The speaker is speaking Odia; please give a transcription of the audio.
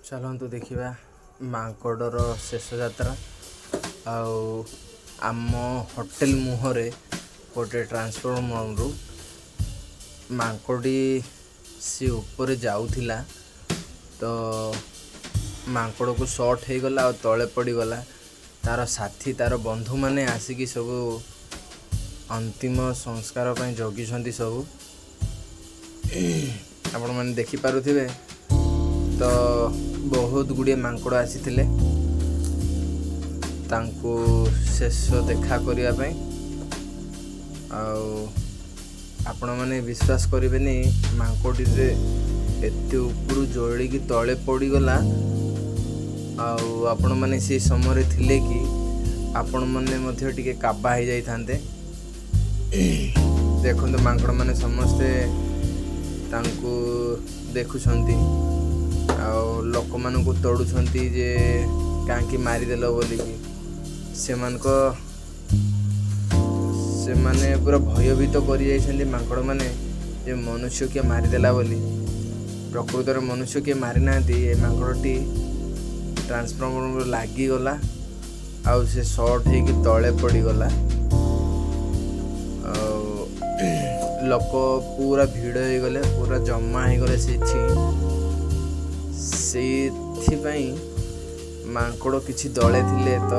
ଚାଲନ୍ତୁ ଦେଖିବା ମାଙ୍କଡ଼ର ଶେଷ ଯାତ୍ରା। ଆଉ ଆମ ହୋଟେଲ ମୁହଁରେ ଗୋଟେ ଟ୍ରାନ୍ସଫର୍ମରରୁ ମାଙ୍କଡ଼ଟି ସେ ଉପରେ ଯାଉଥିଲା, ତ ମାଙ୍କଡ଼କୁ ସର୍ଟ ହେଇଗଲା ଆଉ ତଳେ ପଡ଼ିଗଲା। ତାର ସାଥୀ, ତାର ବନ୍ଧୁମାନେ ଆସିକି ସବୁ ଅନ୍ତିମ ସଂସ୍କାର ପାଇଁ ଜଗିଛନ୍ତି ସବୁ। ଆପଣମାନେ ଦେଖିପାରୁଥିବେ ତ, ବହୁତ ଗୁଡ଼ିଏ ମାଙ୍କଡ଼ ଆସିଥିଲେ ତାଙ୍କୁ ଶେଷ ଦେଖା କରିବା ପାଇଁ। ଆଉ ଆପଣମାନେ ବିଶ୍ୱାସ କରିବେନି, ମାଙ୍କଡ଼ଟିରେ ଏତେ ଉପରୁ ଜଳିକି ତଳେ ପଡ଼ିଗଲା। ଆଉ ଆପଣମାନେ ସେଇ ସମୟରେ ଥିଲେ କି ଆପଣମାନେ ମଧ୍ୟ ଟିକେ କାବା ହେଇଯାଇଥାନ୍ତେ। ଦେଖନ୍ତୁ, ମାଙ୍କଡ଼ମାନେ ସମସ୍ତେ ତାଙ୍କୁ ଦେଖୁଛନ୍ତି ଆଉ ଲୋକମାନଙ୍କୁ ତଡ଼ୁଛନ୍ତି ଯେ କାହିଁକି ମାରିଦେଲ ବୋଲିକି। ସେମାନେ ପୁରା ଭୟଭୀତ କରିଯାଇଛନ୍ତି ମାଙ୍କଡ଼ମାନେ ଯେ ମନୁଷ୍ୟ କିଏ ମାରିଦେଲା ବୋଲି। ପ୍ରକୃତରେ ମନୁଷ୍ୟ କିଏ ମାରିନାହାନ୍ତି। ଏ ମାଙ୍କଡ଼ଟି ଟ୍ରାନ୍ସଫର୍ମର ଲାଗିଗଲା ଆଉ ସେ ସର୍ଟ ହେଇକି ତଳେ ପଡ଼ିଗଲା। ଆଉ ଲୋକ ପୁରା ଭିଡ଼ ହେଇଗଲେ, ପୁରା ଜମା ହେଇଗଲେ ସେଠି। ସେଇଥିପାଇଁ ମାଙ୍କଡ଼ କିଛି ଦଳେ ଥିଲେ ତ।